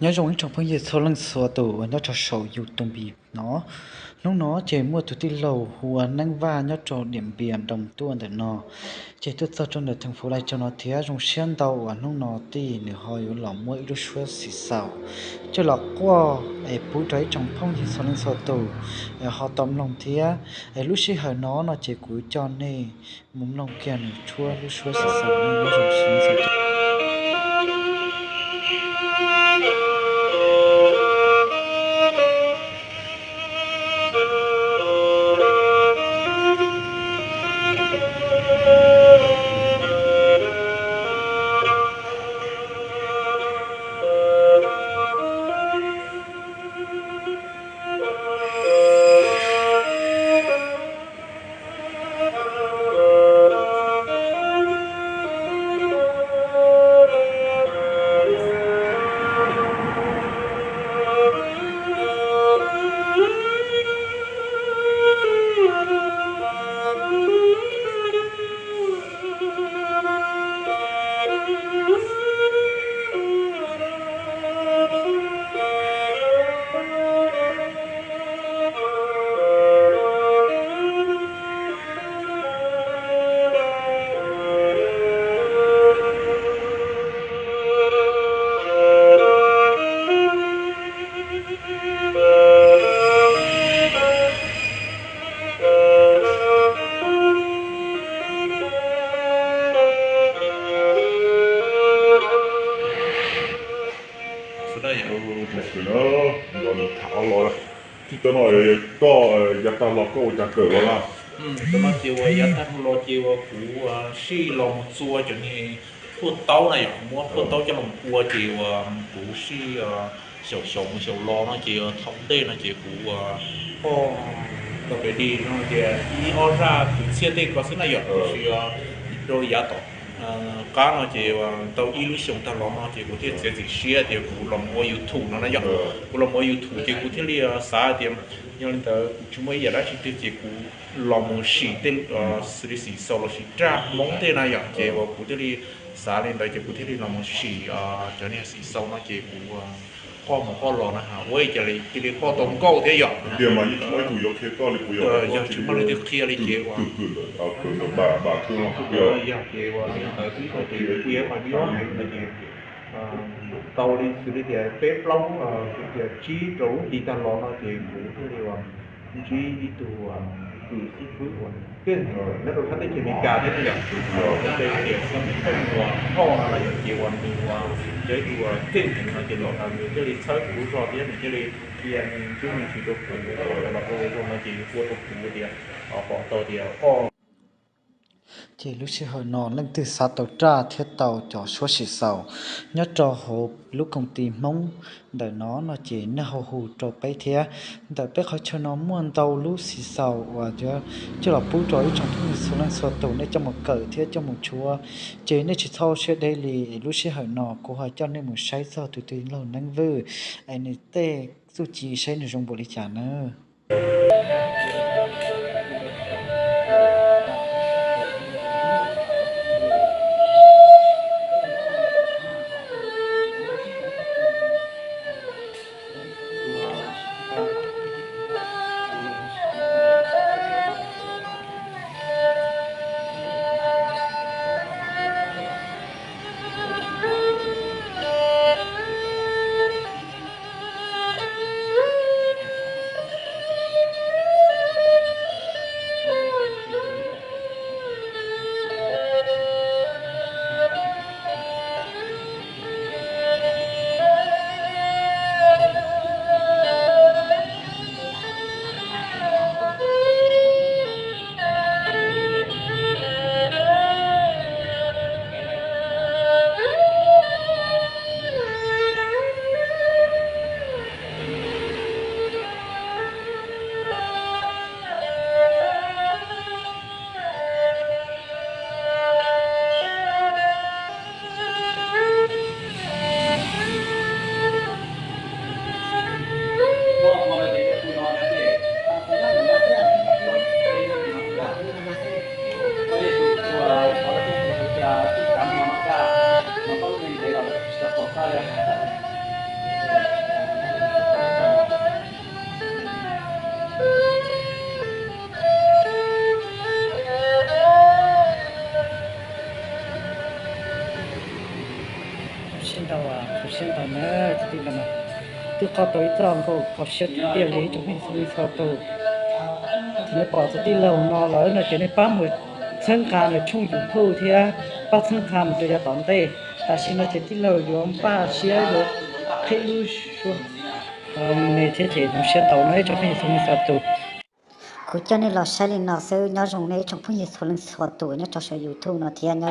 Nyob zoo ib tsoom phooj ywg txhua leej txhua tus uas nyob rau saum YouTube no. Hnub no ces muaj tus tij laug hu ua Neeb Vaj nyob rau Diam Npias Nroos Tuaj ntawm no, ces tuaj txog rau ntawm theem fuv Lais Tsaus no thiab. Zoo siab ntau uas hnub no tij nws ho yuav los muab ib lub suab xim xaus coj los quaj es pub rau ib tsoom phooj ywg txhua leej txhua tus es ho tau mloog thiab. Es lub sij hawm no no ces kuv coj nej mus mloog kiag nws tshuab lub suab xim xaus no nyob zoo siab ntxhov. Tsis tau no koj yav tag los koj ua cas kawm los na? Tau no ces uas yav tag los ces uas kuv sij los mus txua cov niag phuaj taub na yom, muab phuaj taub coj los ua ces uas kuv sij xyaum xyaum mus xyaum los no ces thaum ntej no ces kuv ua poj tau pem di no tias ib ob zaj kwv txhiaj tej ko xwb na yom, tiam sis rau yav tom qab no ces tau ib lub xyoos tag los no ces kuv thiaj txiav txim siab tias kuv los mus ua YouTube no na yom. Kuv los mus ua YouTube ces kuv thiaj li xav tias yog li ntawd kuv tsis muaj ib yam dab tsi twg ces kuv los mus sim tej xws li xim xaus los sis raj Hmoob tej na yom, ces uas kuv thiaj li xav li ntawd ces kuv thiaj li los mus sim cov niag xim xaus no ces kuv quaj mus quaj los na ha ua cas li cia li quaj tau nkauj thiab yom. Tiag mas yeej tsis muaj ib tug yuav qhia koj li puas yog? Yog tsis muaj leej twg qhia li ces uas yog ces uas li ntawd xwb ces kuv mas nyob heev ntawd ces tau li xws li tias peb plaub tias tsib rau lub hli tag los no ces kuv thiaj li uas ntsib ib tug kws xib fwb uas keej heev nyob rau sab teb chaws Amelikas thiab na yom. Nyob rau tias xib fwb uas Thoj no na yom, ces uas nws uas yog ib tug keej heev no ces los nws thiaj li txhawb kuv lub zog thiab nws thiaj li qhia nws ntsub me ntsis rau kuv los ua zoo no ces ua rau kuv tias pom tau tias koj Ces lub sij hawm no leej twg xav tau raj thiab tau cov suab xim xaus nyob rau hauv lub koom ti Hmoob ntawm no no ces nej ho hu rau peb thiab. Ntawm peb qhov chaw no muaj ntau lub xim xaus uas yuav coj los pub rau ib tsoom phooj ywg txhua leej txhua tus nej coj mus kawm thiab coj mus tshuab. Ces nej tsis txhob siab deb li, lub sij hawm no kuv ho coj nej mus saib txog tus tij laug Neeb Vwj es nws tej txuj ci saib nws zoo npaum li cas nawb. Zoo siab ntau na, txog tij laug no twb qoj tau ib txoj nkauj kho siab tiag tiag li ib tsoom phooj ywg txhua leej txhua tus. Thaum nej pom txog tij laug no lawm no ces nej pab mus txhawb nqa nws tshooj YouTube thiab pab txhawb nqa mus rau yav tom ntej. Tam sim no ces tij laug yuav npaj siab yuav qhib lub suab me thiab ces zoo siab ntau na ib tsoom phooj ywg txhua leej txhua tus. Kuv coj nej los saib li no xwb, nyob zoo nej ib tsoom phooj ywg txhua leej txhua tus nyob rau saum YouTube no thiab nyob